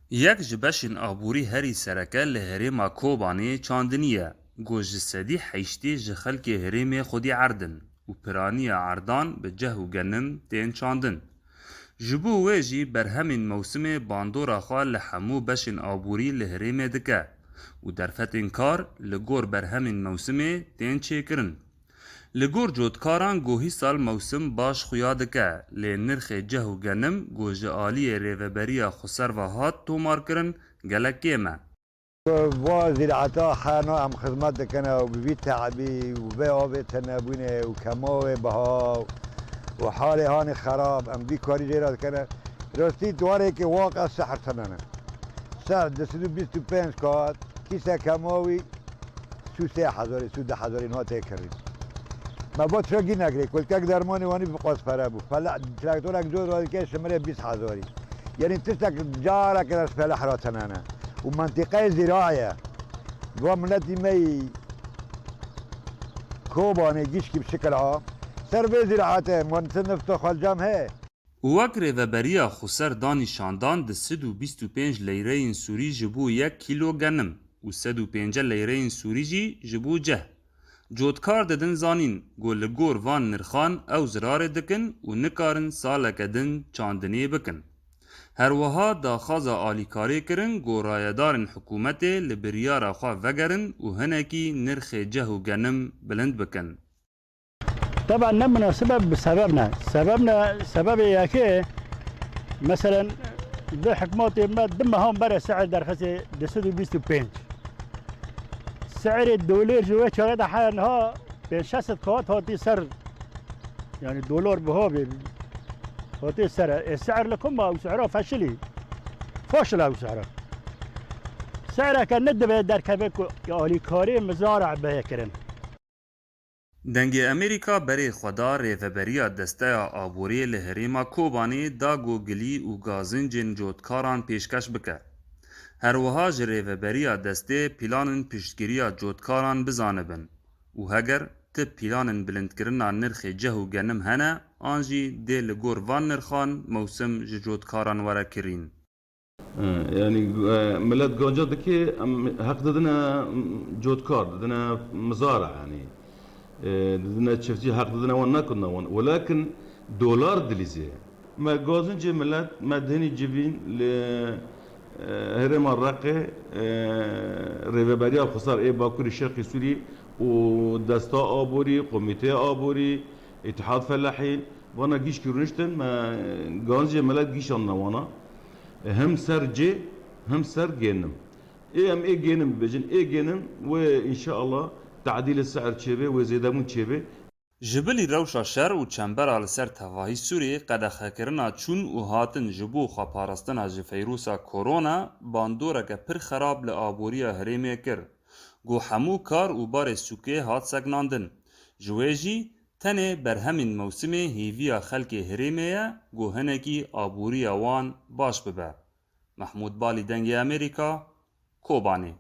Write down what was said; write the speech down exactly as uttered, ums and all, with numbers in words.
Yek ji beşên aborî herî sereke li herêma Kobanê çandinî ye, ku ji sedî heştê ji xelkê herêmê xwedî erd in û piraniya erdan bi ceh û genim tên çandin. Ji bo wê jî berhemên mewsimê bandora xwe li hemû beşên aborî li herêmê dike û derfetên kar li gor berhemên mewsimê tên çêkirin. Li gor cotkaran, gohî sal mewsim baş xuya dike, lê nirxê ceh û genim, ku ji aliyê Rêveberiya Xweser ve hat tomarkirin, gelek kêm e. Va zîraeta hena em xizmet dikine û bi vî te'bî û vê avê tenebûnê û kemawê biha û halê hanê xerab, em vî karî jê re dikine. Rastî, di warê ke waq ez sehr tenene. Sehr di sed û bîst û pênc kat, kîse kemawî sû sê hezarî, sû du hezarî niha tê kirî. Me got, "Çira gî nekirî, kulkek dermanê wanî bi qas pere bû. Fele-, traktorek zor radike şimirê bîst hezarî." Yanî tiştek careke ez feleh ratinene. Û mentîqeyê zîra ye. Va miletî me yî Kobanê gişkî bi şikil a. Ser vê zîraetê muhendisin nifto xwelcam heye. Û wek Rêveberiya Xweser da nîşandan, di sed û bîst û pênc leyreyên sûrî ji bo yek kîlo genim û sed û pêncî leyreyên sûrî jî ji bo ceh. Cotkar didin zanîn, ku li gor van nirxan ew zirarê dikin û nikarin saleke din çandinê bikin. Her wiha daxwaza alîkarê kirin, ku rayedarên hikûmetê li biryara xwe vegerin û hinekî nirxê ceh û genim bilind bikin. Teba ne minasib e, bi sebeb ne? Sebeb ne? Sebebê yekê, meselen, di hikmatê me du mehan berê sehir derxistê du sed û bîst û pênc. Sehirê dolêr ji wê çaxê de heya niha pênc şeş sed kat hatî ser. Yani dolar biha bê hatî ser. E, sehir li ku ma ew sehira feşilî. Faşil ew sehira. Sehireke ne divê derkeve ku alîkarê mizara beye kirin. Dengê Amerîka berê xwe da Rêveberiya Desteya Aboriyê li herêma Kobanê da ku gilî û gazincên cotkaran pêşkeş bike. Her wiha ji Rêveberiya Destê planên piştgiriya cotkaran bizanibin û heger ti planên bilindkirina nirxê ceh û genim hene, an jî dê li gor van nirxan mewsim ji cotkaran were kirîn. E, yani, e, millet ganca dike, em, heq didine, m, cotkar, didine mizara, yani. E, didine çiftçî, heq didine wan, nakudine wan. Welakin dolar dilîzê. Me gazincê millet, me dinî civîn li, e, herêma Reqê, e, Rêveberiya Xweser ê Bakurî Şerqî Sûrî û Desta Aborî, Komîteya Aborî, Îtihad Felehîn, vana gîşkî rûniştin, me gazincê millet gîşandine wana. Him ser cê, him ser gênim. Ê em ê gênim bibêjin, ê gênim wê înşeallah tadîlê si'ir çêbê, wê zêdebûn çêbê. Ji bilî rewşa şer û çembera li ser tevahî Sûriyê qedexekirina çûn û hatin ji bo xweparastina ji feyrûsa korona bandoreke pir xerab li aboriya herêmê kir. Ku hemû kar û barê sûkê hat sekinandin. Ji wê jî tenê berhemên mewsimê hêviya xelkê herêmê ye ku hinekî aboriya wan baş bibe. Mehmûd Balî, Dengê Amerîka, Kobanê.